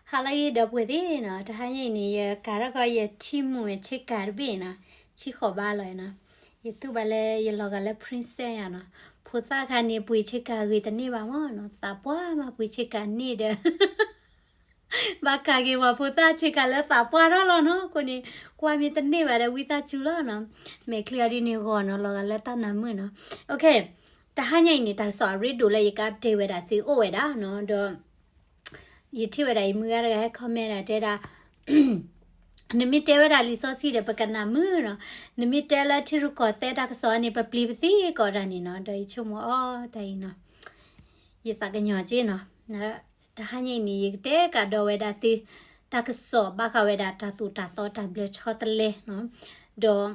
ဟါလၢအဂ့ၤ ဒီပုၢ်ဝဲၢ်သ့ၣ်နီၤ, တဟါညါအံၤန့ၣ် ယကၤထီၣ်ကီးယထံမူးဆ့ကၤတဘ့ၣ်နီၤ, ဆံဃိးဘးလီၤနီၤ, ယသူၣ်ဘၣ်လၢယလီၤဂာ်လၢ princess ယၤနီၤ, ဖိသၣ်ခါန့ၣ် ပှ့ၤဆ့ကၤဂ့ၤတန့ၢ်ဘၣ်မၢ်နီၤ, သးပှၢ်မး ပှ့ၤဆ့ကၤန့ၢ်ဒီး ဘၣ်ကၤက့ၤပှၤဖိသၣ်ဆ့ကၤလၢသးပှၢ်ထီၣ်လီၤနီၤ, အဃိန့ၣ် ကွၢ်မ့ၢ်တန့ၢ်ဘၣ်ဒီး ဝံသးစူၤလီၤနီၤ, မဲာ်ချံအီၤဒ်န့ၣ်ဂီၤနီၤ, လီၤဂာ်လၢတၢ်နါမုာ်နီၤ, OK, တဟါညါအံၤန့ၣ် တၢ်ကစီၣ်အရ့ဒိၣ်လၢယက update ဝဲဒၣ်သုအိၣ်ဝဲဒၣ်နီၤ, ဒီး ယထံၣ်ဝဲဒၣ်ယမုၢ်ဂၤတဂၤဟဲ comment ဒၣ်တဲဒၣ်, နမ့ၢ်တဲဝဲဒၣ်လံာ်စီဆှံဒီး ပကနၣ်မုာ်နီၤ, နမ့ၢ်တဲလၢထံရူၢ်ကီၢ်သဲးတၢ်ကစီၣ်န့ၣ် ပပျံၤပသံကိးဒၣ်န့ၣ်နီၤ, ဒီးယဆိကမိၣ်အီၤတၢ်အံၤနီၤ, ယသးကညီၤက့နီၤ, တဟါညါအံၤန့ၣ် ယကတဲကဒီးဝဲဒၣ်သု တၢ်ကစီၣ်ဘၣ်ဃးဝဲဒၣ်တၢ်သိၣ်တၢ်သီတၢ်ဘျၢဆီတလဲနီၤ, ဒီး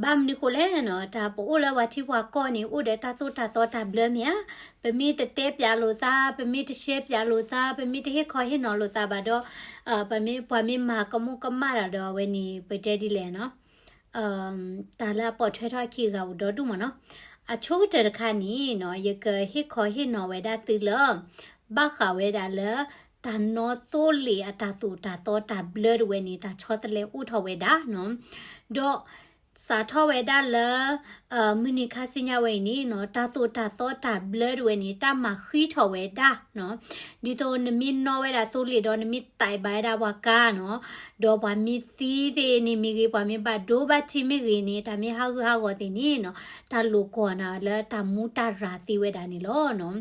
ဘၣ်မနုၤဃိလဲၣ်နီၤ, တၢ်ပအိၣ်လၢပှၤထံပှၤကီၢ်န့ၣ် အိၣ်ဒီးတၢ်သိၣ်တၢ်သီတၢ်ဘျၢမ့ၢ်ဧါ, ပမ့ၢ်တတဲပၠးလိာ်သး, ပမ့ၢ်တရှဲပၠးလိာ်သး, ပမ့ၢ်တဟ့ၣ်ခီဟ့ၣ်နီၤလိာ်သးဘၣ်ဒီး, ပမ့ၢ်ပှၤမ့ၢ်မၤကမူၣ်ကမၣ်တၢ်ဒီး အဝဲန့ၣ် ပတဲဒ်လဲၣ်နီၤ, တၢ်လၢအပိာ်ထွဲထီၣ်အခံအဂၤအိၣ်ဒီဒူၣ်မးနီၤ, အဆိကတၢၢ်တခါန့ၣ်နီၤ, ယကဟ့ၣ်ခီဟ့ၣ်နီၤဝဲဒၣ်သုလၢ ဘၣ်ဃးဝဲဒၣ်လၢ တၢ်နီသိလ့ၣ်အတၢ်သိၣ်တၢ်သီတၢ်ဘျၢတဝဲန့ၣ် တၢ်ဆီတလဲအိၣ်ထီၣ်ဝဲဒၣ်နီၤ, ဒီး စးထီၣ်ဝဲဒၣ်လၢ မုၢ်နံၤခါဆူညါဝဲအံၤန့ၣ်နီၤ, တၢ်သိၣ်တၢ်သီတၢ်ဘျၢတဝဲန့ၣ် တၢ်မၤဃံထီၣ်ဝဲဒၣ်နီၤ, ဒ်သိးနမ့ၢ်နီၣ်ဝဲဒၣ်သိလ့ၣ်ဒီးနမ့ၢ်တဲးဘၣ်ဝဲဒၣ်ပှၤကါနီၤ, ဒီးပှၤမ့ၢ်သံသ့ၣ်န့ၣ်မ့ၢ်ဂ့ၤ, ပှၤမ့ၢ်ဘၣ်ဒိဘၣ်ထံးမ့ၢ်ဂ့ၤန့ၣ်, တၢ်မ့ၢ်ဟးဂူာ်ဟးဂီၤသ့ၣ်န့ၣ်နီၤ, တၢ်လိာ်ကွီၢ်နၤလၢတၢ်မူတၢ်ရၤသ့ဝဲဒၣ်န့ၣ်လီၤနီၤ,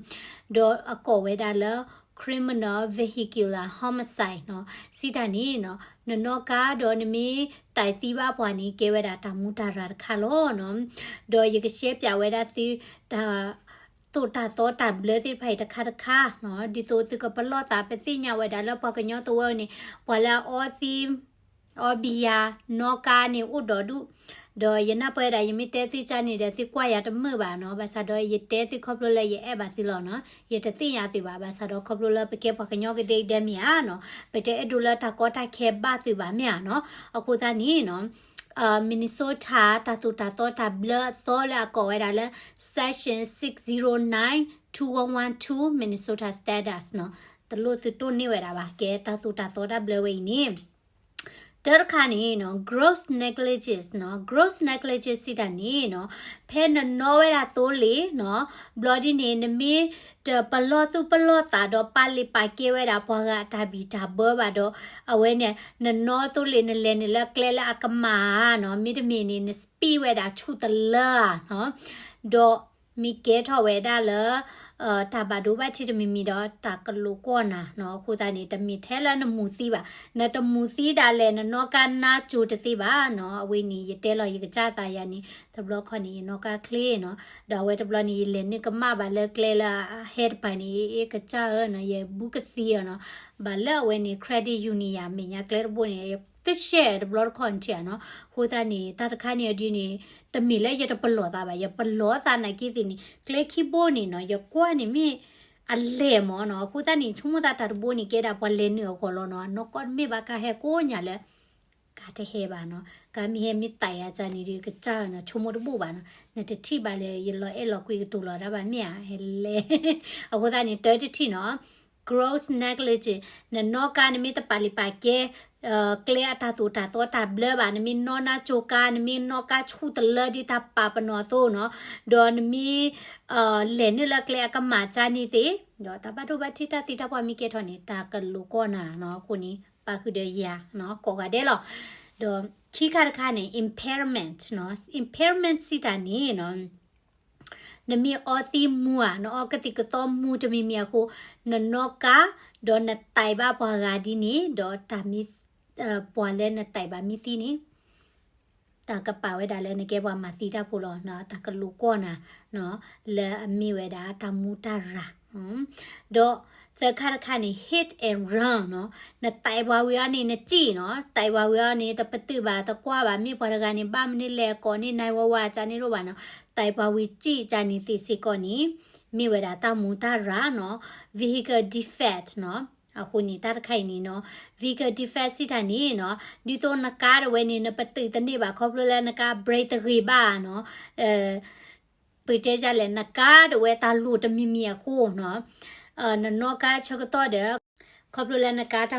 ဒီးအကိးဝဲဒၣ်လၢ criminal vehicular homicide နီၤ, စံးတၢ်န့ၣ်နီၤ, နနီၣ်ကါဒီးနမ့ၢ်တဲးသံဘၣ်ပှၤန့ၣ် ကဲဝဲဒၣ်တၢ်မူတၢ်ရၤတခါလီၤနီၤ, ဒီးယကရှဲပၠးဝဲဒၣ်သု တၢ်သိၣ်တၢ်သီတၢ်ဘျၢသ့ၣ်တဖၣ်အံၤတခါတခါနီၤ, ဒ်သိးသုကပလီၢ်သး ပသ့ၣ်ညါဝဲဒၣ်လၢပှၤကညီတဝၢန့ၣ် ပှၤလၢအအီသံ အီဘံယၤ နီၣ်ကါန့ၣ်အိၣ်ဒီဒူၣ်, ဒီးယနၢ်ပၢၢ်ဝဲဒၣ် ယမ့ၢ်တဲသုကၢ်န့ၣ်ဒီး သုကွၢ်ယၤတမုာ်ဘၣ်နီၤ, ဘၣ်ဆၣ်ဒီးယတဲသုခီဖျိလၢယအဲၣ်ဘၣ်သုလီၤနီၤ, ယတသ့ၣ်ညါသုဘၣ်, ဘၣ်ဆၣ်ဒီးခီဖျိလၢပကဲပှၤကညီကဒဲကဒဲမ့ၢ်ဧါနီၤ, ပတအဲၣ်ဒိးလၢတၢ်ကီတၢ်ခဲဘၣ်သုဘၣ်မ့ၢ်ဧါနီၤ, အဃိသတးန့ၣ်နီၤ, Minnesota တၢ်သိၣ်တၢ်သီတၢ်ဘျၢအသီလၢအကိးဝဲဒၣ်လၢ Section six zero nine two one one two Minnesota Status နီၤ, တလိၣ်သုတိၢ်န့ၢ်ဝဲဒၣ်ဘၣ်, ကဲတၢ်သိၣ်တၢ်သီတၢ်ဘျၢဝဲအံၤန့ၣ် တၢ်တခါန့ၣ်နီၤ, gross negligence နီၤ, gross negligence စံးတၢ်န့ၣ်နီၤ, ဖဲနနီၣ်ဝဲဒၣ်သိလ့ၣ်နီၤ, ဘျီဒ်န့ၣ် နမ့ၢ်တပလီၢ်သူၣ်ပလီၢ်သးဒီးပာ်လ့ၤပာ်ကဲဝဲဒၣ်ပှၤဂၤအတၢ်ဘံၣ်တၢ်ဘၢဘၣ်ဒီး, အဝဲန့ၣ် နနီၣ်သိလ့ၣ် နလဲၤနုာ်လၢကျဲလၢအကမၣ်နီၤ, မ့တမ့ၢ်န့ၣ် န speed ဝဲဒၣ်ဆူၣ်တလၢဧါနီၤ, ဒီး မ့ၢ်ကဲထီၣ်ဝဲဒၣ်လၢ တၢ်ဘၣ်ဒိဘၣ်ထံးတမံၤမံၤဒီး တၢ်ကလိာ်ကွီၢ်နၤနီၤ, အဃိသတးန့ၣ် တမ့ၢ်ထဲလၢနမူၤသံဘၣ်, နတမူၤသံဒၣ်လဲာ် နနီၣ်ကါနါစိၤတသ့ဘၣ်နီၤ, အဝဲန့ၣ် ယတဲလီၤယကစၢ်သးယၤန့ၣ် တဘျီခီန့ၣ် ယနီၣ်ကါချ့နီၤ, ဒီးအဝဲတဘျီန့ၣ် ယလဲၤနုာ်ကမၣ်ဘၣ်လၢကျဲလၢအဟဲတပၤန့ၣ် အ့ ကစၢ်ဧၢနီၤ, ယဘူးကသံအီၤနီၤ, ဘၣ်လၢအဝဲန့ၣ် credit union ယၤ မဲာ်ညါကျဲတဘိန့ၣ် သ့ၣ်ရှဲတဘျီတခီၣ်နထံၣ်ဧါနီၤ, အဃိသတးန့ၣ် တၢ်တခါန့ၣ်အဒ်န့ၣ် တမ့ၢ်လၢယတပလီၢ်သးဘၣ်, ယပလီၢ်သးနာ်က့သ့ၣ်န့ၣ် ကျဲခံဘိန့ၣ်နီၤ, ယကွၢ်န့ၣ်မ့ၢ်အလဲၢ်မးနီၤ, အဃိသတးန့ၣ် ဆိကမိၣ်သးတၢ်တဘိန့ၣ် ကဲဒၣ်ပှၤလဲၤနုာ်အဂီၢ်လီၤနီၤ, အနီၢ်ကီၢ်တမ့ၢ်ဘၣ်ကါဟဲကိးညါလၢ ကါတဟဲဘၣ်နီၤ, ကါမ့ၢ်ဟဲမ့ၢ်သးယၤကၢ်န့ၣ်ဒီး ကစၢ်ဧၢနီၤ, ဆိကမိၣ်တဘူၣ်ဘၣ်နီၤ, နတထံၣ်ဘၣ်လၢ ယလီၤအဲၣ်လီၤကွံကတိၤလီၤတၢ်ဘၣ်မ့ၢ်ဧါ, ဟဲလဲၣ်, အဃိသတးန့ၣ် တၢတထံၣ်နီၤ gross negligence နနီၣ်ကါ နမ့ၢ်တပာ်လံာ်ပာ်ကဲ ကျဲအတၢ်သိၣ်တၢ်သီတၢ်ဘျၢဘၣ်, နမ့ၢ်နီၣ်နါစိၤကါ, နမ့ၢ်နီၣ်ကါဆူၣ်တလၢဒ်တၢ်ပာ်ပနီၣ်အသိးနီၤ, ဒီးနမ့ၢ် လဲၤနုာ်လၢကျဲအကမၣ်ကၢ်န့ၣ်သ့ၣ်, ဒီးတၢ်ဘၣ်ဒိဘၣ်ထံးတၢ်သံတၢ်ပှၢ်မ့ၢ်ကဲထီၣ်န့ၣ် တၢ်ကလိာ်ကွီၢ်နၤနီၤ, အဃိန့ၣ် ပာ်ဃုာ်ဒီးယၤ ကိးဂၤဒဲးလီၤ, ဒီးခံခါတခါန့ၣ် impairment နီၤ, impairment စံးတၢ်န့ၣ်နီၤ နမ့ၢ်အီသံးမူၤဧါ, နအီကသံၣ်ကသီမူၤတမံၤမံၤအဃိ, နနီၣ်ကါ, ဒီးနတဲးဘၣ်ပှၤဂၤဒ်န့ၣ်, ဒီးတၢ်မ့ၢ်, ပှၤလၢနတဲးဘၣ်မ့ၢ်သံန့ၣ်, တၢ်ကပာ်ဝဲဒၣ်လၢနကဲပှၤမၤသံတၢ်ဖိလီၤ, တၢ်ကလိာ်ကွီၢ်နၤ, လၢအမ့ၢ်ဝဲဒၣ်တၢ်မူတၢ်ရၤ ဒီးသၢခါတခါန့ၣ် hit and run နီၤ, နတဲးပှၤဝံၤအီၤန့ၣ် နစံၣ်နီၤ, တဲးပှၤဝံၤအီၤန့ၣ် တပတုာ်ဘၣ် တကွၢ်ဘၣ် မ့ၢ်ပှၤတဂၤန့ၣ် ဘၣ်မနုၤလဲၣ် ကိးန့ၢ် nine one one ကၢ်န့ၣ်တအိၣ်ဘၣ်နီၤ, တဲးပှၤဝံၤစံၣ်ကၢ်န့ၣ်သ့ၣ်စ့ၢ်ကီးန့ၣ် မ့ၢ်ဝဲဒၣ်တၢ်မူတၢ်ရၤနီၤ, vehicle defect နီၤ, အဃိန့ၣ် တၢ်တခါအံၤန့ၣ်နီၤ, vehicle defect စံးတၢ်န့ၣ်နီၤ, ဒ်သိးနကါတဝဲန့ၣ် နပတုာ်တန့ၢ်ဘၣ် ခီဖျိလၢနကါ brake တဂ့ၤဘၣ်နီၤ, ပတဲဒ်လဲၣ် နကါတဝဲတၢ်လိၣ်တမံၤမံၤအဃိနီၤ, နနီၣ်ကါဆၢကတီၢ်ဒီး ခီဖျိလၢနကါတ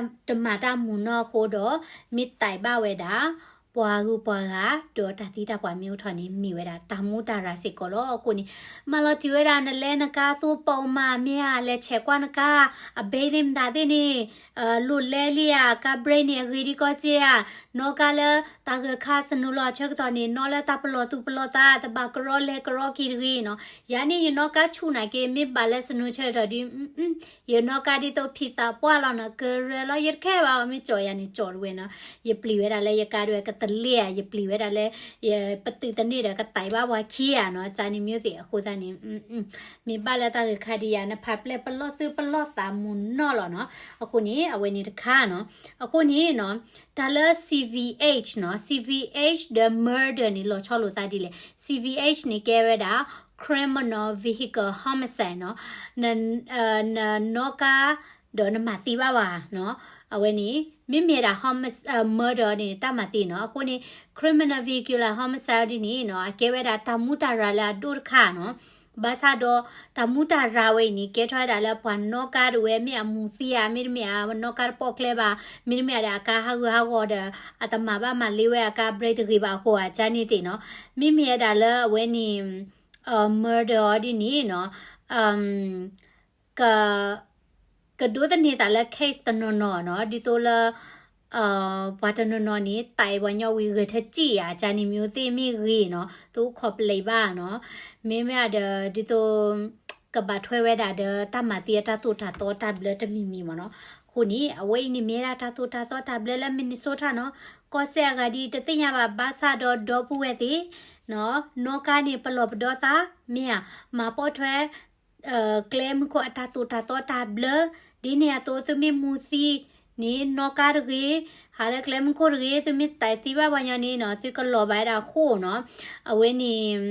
မၤတၢ်မူၤနီၢ်အဃိဒီး မ့ၢ်သးဘၣ်ဝဲဒၣ် ပှၤဂုၤပှၤဂၤ ဒီးတၢ်သံတၢ်ပှၢ်မ့ၢ်အိၣ်ထီၣ်န့ၣ် မ့ၢ်ဝဲဒၣ်တၢ်မူးတၢ်ရၤစ့ၢ်ကီးလီၤ. အဃိန့ၣ် မၤလီၤတုၤဝဲဒၣ်နလဲၤနကါသိပိာ်မးမ့ၢ်ဧါ, လဲၤဆဲးကွၢ်နကါ အဘဲသ့ၣ်မတၤသ့ၣ်န့ၣ် လိၣ်လဲလံဧါ, ကါဘြဲးန့ၣ် အဂ့ၤဒ်ကီးက့ဧါ, နီၣ်ကါလၢတၢ်ဂၢၢ်ခါစနိၤလီၤအဆၢကတီၢ်န့ၣ် နီၣ်လၢတၢ်ပလီၢ်သူၣ်ပလီၢ်သး တဘၣ်ကရီလဲၤကရီက့ၤတဂ့ၤနီၤ. ယၤန့ၣ် ယနီၣ်ကါဆူၣ်နာ်က့ မ့ၢ်ဘၣ်လၢစနိၤဆၢကတီၢ်ဒီး ယနီၣ်ကါဒ်သိးဖံးသးပှၢ်လီၤနီၤ, ကရၢလီၤ ယတခဲဘၣ် မ့ၢ်ကၠီၤယၤန့ၣ် ကၠီၤတဝဲနီၤ, ယပျံၤဝဲဒၣ်လၢယကါဒဝဲကတလ့ဧါ, ယပျံၤဝဲဒၣ်လၢ ယပတုာ်သန့ၢ်ဒီးကသးဘၣ်ပှၤခံဧါနီၤ, ကန့ၣ်မ့ၢ်သ့ၣ်အဃိသတးန့ၣ် မ့ၢ်ဘၣ်လၢတၢ်ဂ့ၢ်ခါဒံးယၤ နဖးပျဲၢ်ပလီၢ်သုပလီၢ်သးမူၤနီၢ်လီၤနီၤ. အဃိန့ၣ် အဝဲန့ၣ်တခါနီၤ. အဃိန့ၣ်နီၤ တၢ်လၢ C V H နီၤ, C V H ဒီး murder န့ၣ် လီၤဆီလိာ်သးဒ်လဲၣ်. C V H န့ၣ် ကဲဝဲဒၣ် criminal vehicle homicide နီၤ, နနီၣ်ကါ ဒီးနမၤသံဘၣ်ဘၣ်နီၤ. အဝဲန့ၣ် မ့မ့ၢ်ဒၣ် murder န့ၣ် တၢ်မၤသံနီၤ. အဃိန့ၣ် criminal vehicular homicide ဒ်န့ၣ်နီၤ အကဲဝဲဒၣ်တၢ်မူးတၢ်ရၤလၢအဒိၣ်တခါနီၤ. ဘၣ်ဆၣ်ဒီး တၢ်မူးတၢ်ရၤဝဲအံၤန့ၣ် ကဲထီၣ်ဝဲဒၣ်လၢပှၤနီၣ်ကါဒဝဲ မ့ၢ်အမူၤသံဧါ, မ့တမ့ၢ်ဧါ နီၣ်ကါတပိာ်ကျဲဘၣ်, မ့တမ့ၢ်ဧါဒီးအကါဟးဂူာ်ဟးဂီၤဒီး အတမၤဘၣ်မၤလ့ဝဲအကါဘြဲးတဂ့ၤဘၣ်အဃိဧါ ကန့ၣ်သ့ၣ်နီၤ. မ့မ့ၢ်ဝဲဒၣ်လၢအဝဲန့ၣ် murder အီၤဒ်န့ၣ်နီၤ က ကဒိးသန့ၤသးလၢ case တနီၤနီၤနီၤ, ဒ်သိးလၢ ပှၤတနီၤနီၤန့ၣ် သးအံၤပှၤညီဝံၤဂဲၤထၢၣ်စံၣ်ဧါ, ကန့ၣ်မ့ၢ်သ့ၣ်မ့ၢ်ဂ့ၤနီၤ, သုအိၣ်ခိးပလံးဘၣ်နီၤ. မ့မ့ၢ်ဒီး ဒ်သိး ကဘၣ်ထွဲဝဲဒၣ်ဒီးတၢ်မၤသံအတၢ်သိၣ်တၢ်သီတၢ်ဘျၢတမံၤမံၤမ့ၢ်နီၤ. အဃိန့ၣ် အဝဲအံၤန့ၣ်မ့ၢ်ဒၣ်တၢ်သိၣ်တၢ်သီတၢ်ဘျၢလၢ Minnesota နီၤ. ကီၢ်စဲၣ်အဂၤဒ်တသ့ၣ်ညါဘၣ် ဘၣ်ဆၣ်ဒီးဒီပုၢ်ဝဲၢ်သ့ၣ် နီၣ်ကါန့ၣ် ပလီၢ်ပဒီသး မ့ၢ်ဧါ, မၤပိာ်ထွဲ ကျဲမုၢ်ခိၣ်အတၢ်သိၣ်တၢ်သီတၢ်ဘျၢ, ဒ်န့ၣ်အသိးသုမ့ၢ်မူၤသံန့ၣ် နီၣ်ကါတဂ့ၤ, ဟးလၢကျဲမုၢ်ခိၣ်တဂ့ၤ, သုမ့ၢ်သးသံဘၣ်ပှၤညီန့ၣ်နီၤ သုကလီၤဘၣ်ဝဲဒၣ်ဃိာ်နီၤ. အဝဲန့ၣ်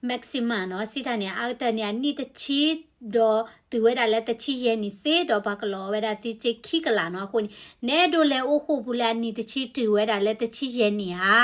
maximum နီၤ စံးတၢ်န့ၣ် အကတၢၢ်န့ၣ် အနံၣ်တဆံ ဒီးတုၤဝဲဒၣ်လၢတဆံယဲၢ်နံၣ်သ့ဒီး ပှၤကလီၤဝဲဒၣ်သုစ့ခံကလးနီၤ. အဃိန့ၣ် နဲဒိးလဲၤအိၣ်ဃိာ်ပူၤလၢအနံၣ်တဆံ တုၤဝဲဒၣ်လၢတဆံယဲၢ်နံၣ်ဧါ,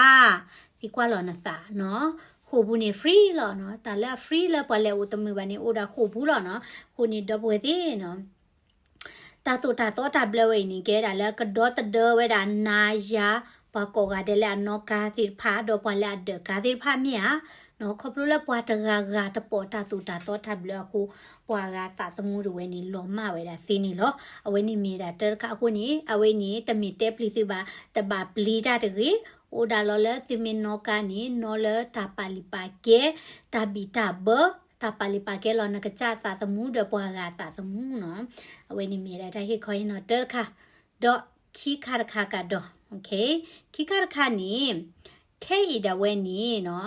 သံကွၢ်လီၤနသးနီၤ. ဃိာ်ပူၤန့ၣ် free လီၤနီၤ. တၢ်လၢအ free လၢပှၤလဲၤအိၣ်တမုာ်ဘၣ်န့ၣ် အိၣ်ဒၣ်ဃိာ်ပူၤလီၤနီၤ. အဃိန့ၣ် ဒီပုၢ်ဝဲၢ်သ့ၣ်နီၤ တၢ်သိၣ်တၢ်သီတၢ်ဘျၢဝဲအံၤန့ၣ် ကဲဒၣ်လၢကဒီသဒၢဝဲဒၣ်နၤယၤ ပှၤကိးဂၤဒဲးလၢအနီၣ်ကါသ့ၣ်တဖၣ် ဒီးပှၤလၢအဒၢးကါသ့ၣ်တဖၣ်မ့ၢ်ဧါ. ခီဖျိလၢပှၤတဂၤဂၤတပိာ်တၢ်သိၣ်တၢ်သီတၢ်ဘျၢအဃိ ပှၤဂၤသးသမူတဝဲန့ၣ် လီၤမၢ်ဝဲဒၣ်သ့န့ၣ်လီၤ. အဝဲန့ၣ်မ့ၢ်ဒၣ်တၢ်တခါအဃိန့ၣ် အဝဲန့ၣ် တမ့ၢ်တဲပျံၤသုဘၣ်, တဘၣ်ပျံၤတၢ်တဂ့ၤ, အိၣ်ဒၣ်လီၤလၢသုမ့ၢ်နီၣ်ကါန့ၣ် နီၣ်လၢတၢ်ပာ်လုၢ်ပာ်ကဲ, တၢ်ဘံၣ်တၢ်ဘၢ, တၢ်ပာ်လုၢ်ပာ်ကဲလီၤနကစၢ်သးသမူဒီးပှၤဂၤသးသမူနီၤ. အဝဲန့ၣ်မ့ၢ်ဒၣ်တၢ်ဟ့ၣ်ခီဟ့ၣ်နီၤတၢ်တခါ, ဒီးခံခါတခါကဒီး, ခံခါတခါန့ၣ် ခဲအံၤဒၣ်ဝဲန့ၣ်နီၤ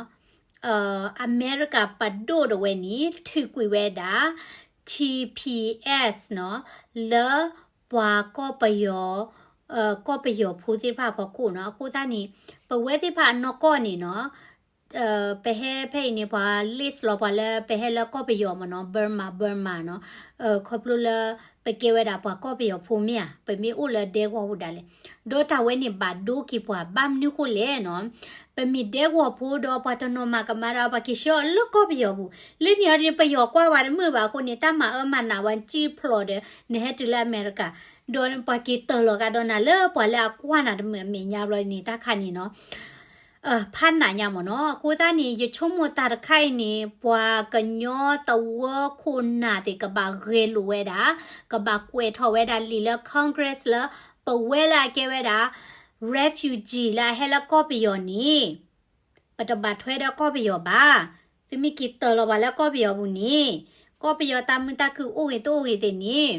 အမဲရကၤပဒိၣ်တဝဲန့ၣ် ထုးကွံာ်ဝဲဒၣ် T P S နီၤ လၢပှၤကီၢ်ပယီၤ, ကီၢ်ပယီၤဖိသ့ၣ်တဖၣ်အဖီခိၣ်နီၤ. အဃိသတးန့ၣ် ပဝဲသ့ၣ်တဖၣ်အနီၢ်ကီၢ်န့ၣ်နီၤ ပဟဲဖဲအံၤန့ၣ် ပှၤ list လီၤပှၤလၢပဟဲလၢကီၢ်ပယီၤမ့ၢ်နီၤ Burma Burma နီၤ, ခီဖျိလၢ ပကဲဝဲဒၣ်ပှၤကီၢ်ပယီၤဖိမ့ၢ်ဧါ, ပမ့ၢ်အိၣ်လၢဒဲကဝီၤပူၤဒၣ်လဲာ်, ဒီးတၢ်ဝဲန့ၣ်ဘၣ်ဒိက့ၤပှၤဘၣ်မနုၤဃိလဲၣ်နီၤ. ပမ့ၢ်ဒဲကဝီၤဖိဒီးပှၤတနီၤမၤကမၣ်ဒီးပှၤက့ၤဆှၢအီၤလၢကီၢ်ပယီၤပူၤ, လၢန့ၣ်အီၤဒ်န့ၣ် ပယီၤကွၢ်ဝဲတမုာ်ဘၣ်အဃိန့ၣ် တၢ်မၤအၢမၤနးဝဲစံၣ်ဖျိးဒီး နဟဲတုၤလၢအမဲရကၤ, ဒီးပှၤက့ၤတၢၢ်လီၤကဒီးနၤလၢပှၤလၢအကွၢ်နၤတမုာ်အမဲာ်ညါဘျီန့ၣ် တၢ်ခါန့ၣ်နီၤ ဖးနးညါမ့ၢ်နီၤ. အဃိသတးန့ၣ် ယဆိကမိၣ်တၢ်တခါအံၤန့ၣ် ပှၤကညီသဝီခိၣ်နၢ်သ့ၣ်ကဘၣ်ဂဲၤလိာ်ဝဲဒၣ်, ကဘၣ်ကွဲးထီၣ်ဝဲဒၣ်လံာ်လၢ Congress လၢ ပဝဲလၢအကဲဝဲဒၣ် refugee လၢအဟဲလၢကီၢ်ပယီၤန့ၣ် ပတဘၣ်ထွဲဒီးကီၢ်ပယီၤဘၣ်. သုမ့ၢ်က့ၤတၢၢ်လီၤပှၤလၢကီၢ်ပယီၤပူၤန့ၣ် ကီၢ်ပယီၤတၢ်မုာ်တၢ်ခုၣ်အိၣ်ဂ့ၤတအိၣ်ဂ့ၤသ့ၣ်န့ၣ်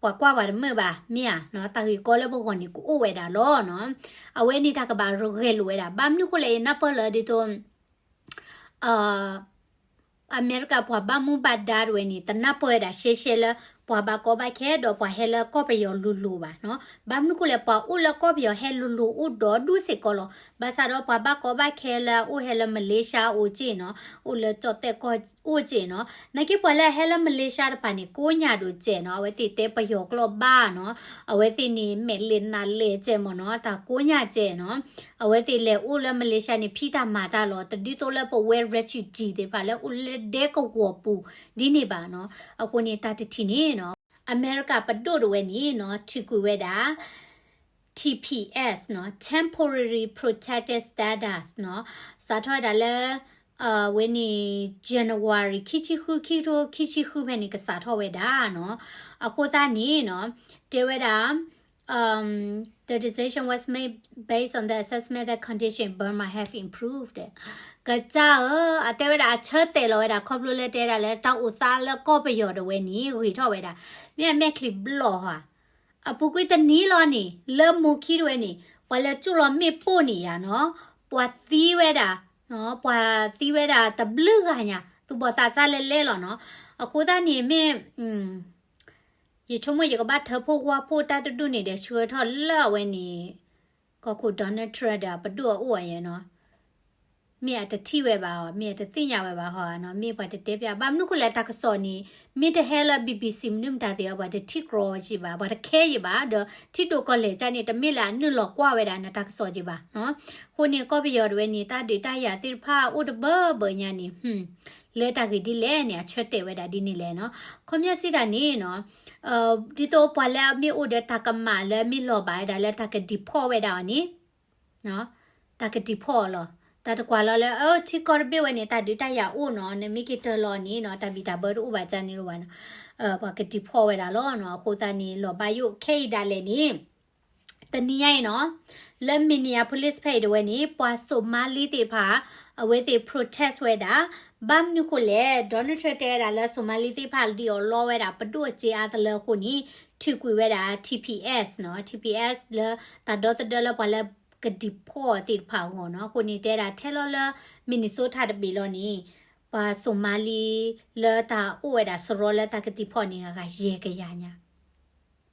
ပှၤကွၢ်ပှၤတမုာ်ဘၣ် မ့ၢ်ဧါ. တၢ်ဂ့ၢ်ကီလၢပဂီၢ်န့ၣ် ကအိၣ်ဝဲဒၣ်လီၤနီၤ. အဝဲန့ၣ်တၢ်ကဘၣ်ဂဲၤလိာ်ဝဲဒၣ် ဘၣ်မနုၤဃိလဲၣ် ယနၢ်ပၢၢ်လၢဒ်သိး အမဲရကၤပှၤဘၣ်မူဘၣ်ဒါတဝဲန့ၣ် တနၢ်ပၢၢ်ဝဲဒၣ်ရှဲရှဲလၢ ပှၤဘၣ်ကီဘၣ်ခဲဒီးပှၤဟဲလၢကီၢ်ပယီၤလိၤလိၤဘၣ်နီၤ. ဘၣ်မနုၤဃိလဲၣ် ပှၤအိၣ်လၢကီၢ်ပယီၤဟဲလိၤလိၤအိၣ်ဒီဒူၣ်စ့ၢ်ကီးလီၤ. ဘၣ်ဆၣ်ဒီးပှၤဘၣ်ကီဘၣ်ခဲလၢအအိၣ်ဟဲလၢ Malaysia အိၣ်က့ၢ်နီၤ, အိၣ်လၢကၠီၣ်တဲၣ်အိၣ်က့ၢ်နီၤ, နာ်က့ပှၤလၢအဟဲလၢ Malaysia တဖၣ်န့ၣ် ကိးညၣ်ဒိၣ်ကဲးနီၤ, အဝဲသ့ၣ်တဲပယီၤကျိာ်ဘၣ်နီၤ, အဝဲသ့ၣ်န့ၣ် မဲာ်လဲၣ်နးလဲၣ်ကဲးမ့ၢ်နီၤ, တၢ်ကိးညၣ်ကဲးနီၤ. အဝဲသ့ၣ်လဲၤအိၣ်လၢ Malaysia န့ၣ် ဖံးတၢ်မၤတၢ်လီၤ. တဒ်သိးလၢပဝဲ refugee သ့ၣ်တဖၣ်လၢအိၣ်လၢဒဲကဝီၤပူၤဒ်န့ၣ်ဘၣ်နီၤ. အဃိန့ၣ် တၢ်တထံၣ်န့ၣ်နီၤ အမဲရကၤပဒိၣ်တဝဲန့ၣ်နီၤ ထုးကွံာ်ဝဲဒၣ် T P S နီၤ Temporary Protected Status နီၤ စးထီၣ်ဝဲဒၣ်လၢ အဝဲန့ၣ် January ခံဆံဃု ခံကထိခံဆံဃုဖဲန့ၣ် ကစးထီၣ်ဝဲဒၣ်နီၤ. အဃိသတးန့ၣ်နီၤ တဲဝဲဒၣ် um, the decision was made based on the assessment that condition in Burma have improved. ကစၢ်ဧၢ, အတဲဝဲဒၣ်အဆၢတဲာ်လီၤဝဲဒၣ် ခီဖျိလၢတဲဒၣ်လၢတၢ်အိၣ်သးလၢကီၢ်ပယီၤတဝဲန့ၣ် ဂ့ၤထီၣ်ဝဲဒၣ် မ့ၢ်အမဲာ်ချံဘျီၣ်ဧါ. အပူၤကွံာ်တနံၤလီၤန့ၣ် လၢမိၢ်ခံတဝဲန့ၣ် ပှၤလၢကၠိၣ်လီၤမ့ၣ်ပိၢ်န့ၣ်ယါနီၤ ပှၤသံဝဲဒၣ် ပှၤသံဝဲဒၣ်တဘျုးဂၤညါ သူၣ်ဘီၣ်သးစၢ်လဲၤလဲၤလီၤနီၤ. အဃိသတးန့ၣ်မ့ၢ် ယဆိကမိၣ်ယကဘၣ်ထၢဖှိၣ်ဝါဖှိၣ်တၢ်တဒူၣ်န့ၣ်ဒီး ဆှၢထီၣ်လၢအဝဲန့ၣ် ကီၢ်ခိၣ် Donald Trump ဒီးအပဒိၣ်အအိၣ်အယဲနီၤ. မ့ၢ်အတထံၣ်ဝဲဘၣ်အီၤ မ့ၢ်အတသ့ၣ်ညါဝဲဘၣ်ဟီနီၤ မ့ၢ်ပှၤတတဲပျး ဘၣ်မနုၤဃိလဲၣ်တၢ်ကစီၣ်န့ၣ် မ့ၢ်တဟဲလၢ B B C မနုၤမတၤသ့ၣ်အီၤ ပှၤတထံၣ်ကြီက့ၤဘၣ် ပှၤတခဲက့ၤဘၣ် ဒီးထံဒိၣ်ကီၢ်လဲၢ်ကၢ်န့ၣ် တမ့ၢ်လၢအနုာ်လီၤကွၢ်ဝဲဒၣ်နတၢ်ကစီၣ်က့ၤဘၣ်နီၤ. အဃိန့ၣ် ကီၢ်ပယီၤတဝဲန့ၣ် တၢ်ဒုးတၢ်ယၤသ့ၣ်တဖၣ်အိၣ်တဘၢဘၢညါန့ၣ် လၢတၢ်ဂ့ၢ်ဒ်လဲၣ်န့ၣ် အဆၢတဲာ်ဝဲဒၣ်ဒ်န့ၣ်လဲၣ်နီၤ. ခီပညီစံးတၢ်န့ၣ်နီၤ ဒ်သိးပှၤလၢအမ့ၢ်အိၣ်ဒီးတၢ်ကမၣ်လၢမ့ၢ်လီၤဘၣ်ဝဲဒၣ်လၢတၢ်က deport ဝဲဒၣ်အီၤန့ၣ် တၢ်က deport လီၤ. တၢ်တကွၢ်လီၤလၢ အထံကီၢ်တဘ့ၣ်ဝဲန့ၣ် တၢ်ဒုးတၢ်ယၤအိၣ်နီၤ နမ့ၢ်က့ၤတၢၤလီၤန့ၣ်နီၤ တၢ်ဘံၣ်တၢ်ဘၢတအိၣ်ဘၣ်ကၢ်န့ၣ်လီၤဘၣ်နီၤ ပှၤက deport ဝဲဒၣ်လီၤနီၤ. အဃိသတးန့ၣ် လီၤဘၣ်ယိၣ်ခဲအံၤဒၣ်လဲာ်န့ၣ် တနံၤညါအံၤနီၤ လၢ Minneapolis ဖဲအံၤတဝဲန့ၣ် ပှၤ Somali သ့ၣ်တဖၣ် အဝဲသ့ၣ် protest ဝဲဒၣ် ဘၣ်မနုၤဃိလဲၣ် Donald Trump တဲဝဲဒၣ်လၢ Somali သ့ၣ်တဖၣ်ဒံးအီၤလီဝဲဒၣ် ပဒိၣ်အစ့အါသလၢအဃိန့ၣ် ထုးကွံာ်ဝဲဒၣ် T P S နီၤ T P S လၢတၢ်ဒီသဒၢလၢပှၤလၢက deport သ့ၣ်တဖၣ်အဂီၢ်နီၤ. အဃိန့ၣ် တဲဒၣ်ထဲလီၤလၢ Minnesota တဘ့ၣ်လီၤန့ၣ် ပှၤ Somali လၢတၢ်အိၣ်ဝဲဒၣ်စရီလၢတၢ်က deport န့ၣ် အဂၤယဲၢ်ကယၤညါ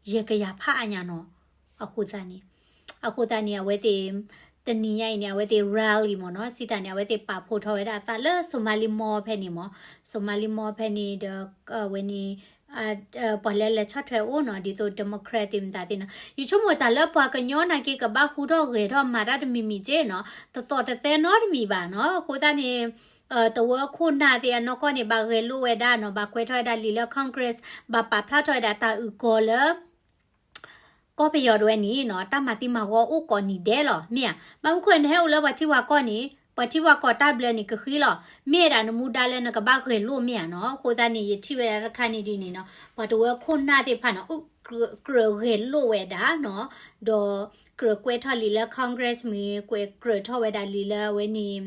ယဲၢ်ကယၤဖးအါညါနီၤ. အဃိသတးန့ၣ် အဃိသတးန့ၣ် အဝဲသ့ၣ် တနံၤညါအံၤန့ၣ် အဝဲသ့ၣ် rally မ့ၢ်နီၤ စံးတၢ်န့ၣ် အဝဲသ့ၣ်ပာ်ဖှိၣ်ထီၣ်ဝဲဒၣ်အသးလၢ Somali Mall ဖဲန့ၣ်မ့ၢ် Somali Mall ဖဲန့ၣ်ဒီး အဝဲန့ၣ် ပှၤလၢလဲၤဆီၣ်ထွဲအိၣ်နီၤ ဒ်သိး Democrat သ့ၣ်မတၤသ့ၣ်နီၤ ယဆိကမိၣ်တၢ်လၢပှၤကညီနာ်က့ကဘၣ်ဟူထီၣ်ဂဲၤထီၣ်မၤတၢ်တမံၤမံၤက့နီၤ တသီၣ်တသဲနီတမံၤဘၣ်နီၤ. အဃိသတးန့ၣ် တဝၢခိၣ်နၢ်သ့ၣ်အနီၢ်ကီၢ်န့ၣ် ဘၣ်ဂဲၤလိာ်ဝဲဒၣ်နီၤ ဘၣ်ကွဲးထီၣ်ဝဲဒၣ်လံာ်လၢ Congress ဘၣ်ပာ်ဖျါထီၣ်ဝဲဒၣ်တၢ်အုၣ်ကီၤလၢ ကီၢ်ပယီၤတဝဲန့ၣ်နီၤ တၢ်မၤသံမၤဂီၤအိၣ်ကိးနံၤဒဲးလီၤ မ့ၢ်ဧါ. ဘၣ်မနုၤဃိနဟဲအိၣ်လၢပှၤထံပှၤကီၢ်န့ၣ် ပှၤထံပှၤကီၢ်တၢ်ဘျၢန့ၣ်ကဃံလီၤ မ့ၢ်ဝဲဒၣ်နမူဒါလၢနကဘၣ်ဂဲၤလိာ်မ့ၢ်ဧါနီၤ. အဃိသတးန့ၣ် ယထံၣ်ဝဲဒၣ်တခါန့ၣ်ဒ်န့ၣ်နီၤ ပှၤတဝၢခိၣ်နၢ်သ့ၣ်တဖၣ်နီၤ ကြၢးဂဲၤလိာ်ဝဲဒၣ်နီၤ ဒီးကြၢးကွဲးထီၣ်လံာ်လၢ Congress မ့ၢ်ဂ့ၤ ကွဲးကြၢးထီၣ်ဝဲဒၣ်လံာ်လၢအဝဲန့ၣ်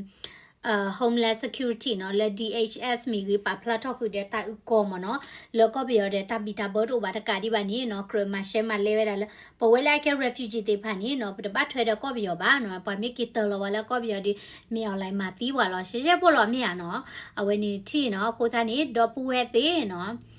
Homeland Security နီၤ လၢ D H S မ့ၢ်ဂ့ၤ ပာ်ဖျါထီၣ်ဃုာ်ဒီးတၢ်အုၣ်ကီၤမ့ၢ်နီၤ လၢကီၢ်ပယီၤဒီးတၢ်ဘံၣ်တၢ်ဘၢတအိၣ်ဘၣ်တကးဒံးဘၣ်န့ၣ်နီၤ ကြၢးမၤရှဲမၤလဲဝဲဒၣ်လၢ ပဝဲလၢအကဲ refugee သ့ၣ်တဖၣ်န့ၣ်နီၤ ပတဘၣ်ထွဲဒီးကီၢ်ပယီၤဘၣ်နီၤ ပှၤမ့ၢ်က့ၤတၢၤလီၤဝဲလၢကီၢ်ပယီၤဒီး မ့ၢ် online မၤသံပှၤလီၤရှဲရှဲဖိလီၤမ့ၢ်ဧါနီၤ. အဝဲန့ၣ်ထံၣ်နီၤ အဃိသတးန့ၣ် ဒီပုၢ်ဝဲၢ်သ့ၣ်နီၤ သု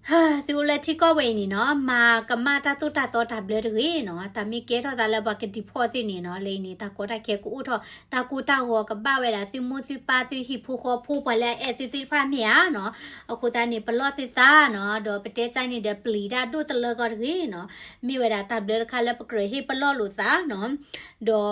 အိၣ်လၢထံကီၢ်ဝဲအံၤန့ၣ်နီၤ မၤကမၣ်တၢ်သိၣ်တၢ်သီတၢ်ဘျၢတဂ့ၤနီၤ တၢ်မ့ၢ်ကဲထီၣ်သးလၢပှၤက deport သုန့ၣ်နီၤ လၢအံၤန့ၣ် တၢ်ကီတၢ်ခဲကအိၣ်ထီၣ် တၢ်ကိၢ်တၢ်ဂီၤကဘၣ်ဝဲဒၣ် သုမိၢ်သုပၢ်သုဟံၣ်ဖိဃီဖိပှၤလၢအအဲၣ်သုသ့ၣ်တဖၣ်မ့ၢ်ဧါနီၤ. အဃိသတးန့ၣ် ပလီၢ်သုသးနီၤ ဒီးပတဲတၢ်န့ၣ်ဒီး ပျံၤတၢ်ဒိၣ်တလၢကီတဂ့ၤနီၤ မ့ၢ်ဝဲဒၣ်တၢ်ဘျၢတခါလၢပကြၢးဟ့ၣ်ပလီၢ်လိာ်သးနီၤ ဒီး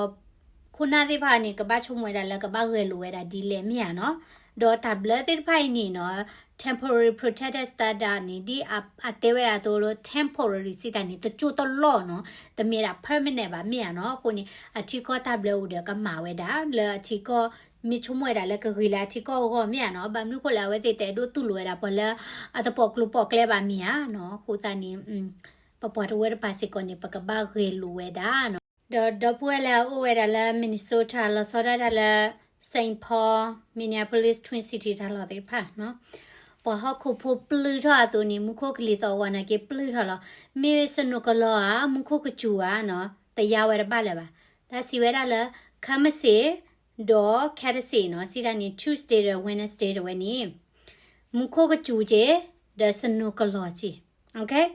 ခိၣ်နၢ်သ့ၣ်တဖၣ်န့ၣ် ကဘၣ်ဆိကမိၣ်ဝဲဒၣ်လၢကဘၣ်ဂဲၤလိာ်ဝဲဒၣ်ဒ်လဲၣ်မ့ၢ်ဧါနီၤ. ဒီးတၢ်ဘျၢသ့ၣ်တဖၣ်အံၤန့ၣ်နီၤ temporary protected status န့ၣ် ဒ်အတဲဝဲဒၣ်အသိးလၢ temporary စံးတၢ်န့ၣ် တကၠိတလီၢ်နီၤ တမ့ၢ်ဒၣ် permanent ဘၣ်မ့ၢ်ဧါနီၤ. အဃိန့ၣ် အထံကီၢ်တၢ်ဘျၢအိၣ်ဒီးကမၤဝဲဒၣ် လၢအထံကီၢ် မ့ၢ်ဆိကမိၣ်ဝဲဒၣ်လၢကဂ့ၤလၢအထံကီၢ်အဂီၢ်မ့ၢ်ဧါနီၤ. ဘၣ်မနုၤဃိလဲၣ် အဝဲသ့ၣ်တအဲၣ်ဒိးတူၢ်လိာ်ဝဲဒၣ် ပှၤလၢအတပိာ်ကျိၤပိာ်ကျဲဘၣ်မ့ၢ်ဧါနီၤ. အဃိသတးန့ၣ် ပပှၤတဝၢတပၤစ့ၢ်ကီးန့ၣ် ပကဘၣ်ဂဲၤလိာ်ဝဲဒၣ်နီၤ. ဒီးဒီပုၢ်ဝဲၢ်လၢအအိၣ်ဝဲဒၣ်လၢ Minnesota လီၤဆီဒၣ်တၢ်လၢ Saint Paul, Minneapolis, Twin City တၢ်လီၢ်သ့ၣ်တဖၣ်နီၤ ပှၤဟီၣ်ခိၣ်ဖိပျုၢ်ထီၣ်အသိးန့ၣ် မူခိၣ်ကလံၤသီၣ်ဂီၤနာ်က့ပျုၢ်ထီၣ်လီၤ. မ့ၢ်စနိးကလီၤဧါ မူခိၣ်ကစူၤဧါနီၤ တယါဝဲတဘၣ်လၢၤဘၣ်. တၢ်စံးဝဲဒၣ်လၢ ခဲမ့ၢ်စ့ၢ် ဒီးခဲတစ့ၢ်နီၤ စံးတၢ်န့ၣ် Tuesday ဒီး Wednesday တဝဲန့ၣ် မူခိၣ်ကစူၤက့ၤ ဒီးစနိးကလီၤက့ၤ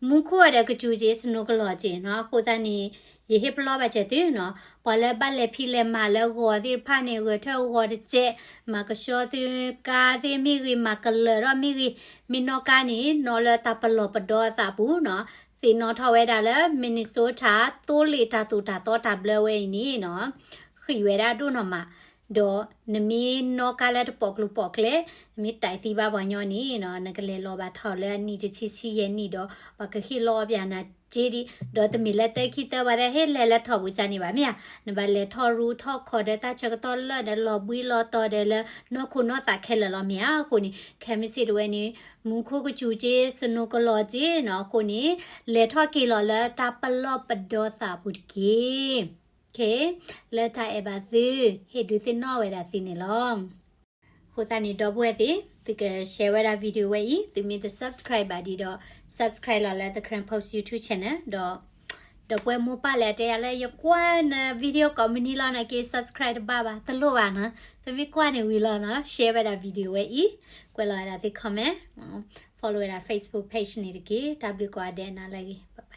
မူခိၣ်ဒီးကစူၤက့ၤ စနိးကလီၤက့ၤနီၤ. အဃိသတးန့ၣ် ယဟ့ၣ်ပလီၢ်ဘၣ်စၢၤသုနီၤ ပှၤလၢဘၣ်လဲၤဖံးလဲၤမၤလၢဂီၤသ့ၣ်တဖၣ်န့ၣ် ဂဲၤထၢၣ်ဂီၤတစဲး မၤကဆှီသုကါသ့ၣ်မ့ၢ်ဂ့ၤ မၤကလၢၤထီၣ်မ့ၢ်ဂ့ၤ မ့ၢ်နီၢ်ကါန့ၣ် နီၢ်လၢတၢ်ပလီၢ်ပဒီအသးပူၤနီၤ. သ့ၣ်နီၣ်ထီၣ်ဝဲဒၣ်လၢ Minnesota သိလ့ၣ်တၢ်သိၣ်တၢ်သီတၢ်ဘျၢဝဲအံၤန့ၣ်နီၤ ဃံးဝဲဒၣ်ဒိၣ်နီၢ်မး ဒီးနမ့ၢ်နီၣ်ကါလၢတပိာ်ကျိၤပိာ်ကျဲ, နမ့ၢ်တဲသံဘၣ်ပှၤညီန့ၣ်နီၤ, နကလဲၤလီၤဘၣ်ထီၣ်လၢအနံၣ်တဆံဆံယဲၢ်နံၣ်ဒီး ပှၤကဟ့ၣ်လီၤအီၣ်ပၠးနၤက့ဒံး, ဒီးတမ့ၢ်လၢတၢ်ခံသၢဝဲဒၣ်ဟ့ၣ်လဲၤလၢထီၣ်ပူၤကန့ၣ်ဘၣ်မ့ၢ်ဧါ, နဘၣ်လဲၤထီၣ်ရူထီၣ်ခီၣ်ဒီးတၢ်ဆၢကတီၢ်လၢာ်ဒီးလီၤဘှံးလီၤတီၤဒီးလၢနီၢ်ခိနီၢ်သးခဲလၢာ်လီၤမ့ၢ်ဧါ. အဃိန့ၣ် ခဲမုၢ်ဆ့ၣ်တဝဲန့ၣ် မူခိၣ်ကစူၤက့ စနိကလီၤက့နီၤ, အဃိန့ၣ် လဲၤထီၣ်က့ၤလီၤလၢတၢ်ပလီၢ်ပဒီသးပူၤတက့ၢ်. လၢတၢ်အဲၣ်ဘၣ်သု, ဟ့ၣ်ဒုးသ့ၣ်နီၣ်ဝဲဒၣ်သုန့ၣ်လီၤ. အဃိသတးန့ၣ် ဒီပုၢ်ဝဲၢ်သ့ၣ်, သုက share ဝဲဒၣ် video ဝဲအံၤ, သုမ့ၢ်တ subscribe ဘၣ်ဒံးဒီး subscribe လီၤလၢ The Karen Post YouTube channel ဒီး ဒီပုၢ်ဝဲၢ်မိၢ်ပၢ်လၢအတဲယၤလၢယကွၢ်န video ကိးမုၢ်နံၤလီၤနီၤက့ subscribe တဘၣ်ဘၣ်, တလိၣ်ဘၣ်နီၤ, သုမ့ၢ်ကွၢ်န့ၣ်ဝံၤလီၤနီၤ, share ဝဲဒၣ် video ဝဲအံၤ, ကွဲးလီၤဝဲဒၣ်သု comment, follow ဝဲဒၣ် Facebook page န့ၣ်တက့ၢ်. တၢ်ဘျုးကိးဂၤဒဲးနၤလၢအဂ့ၤ.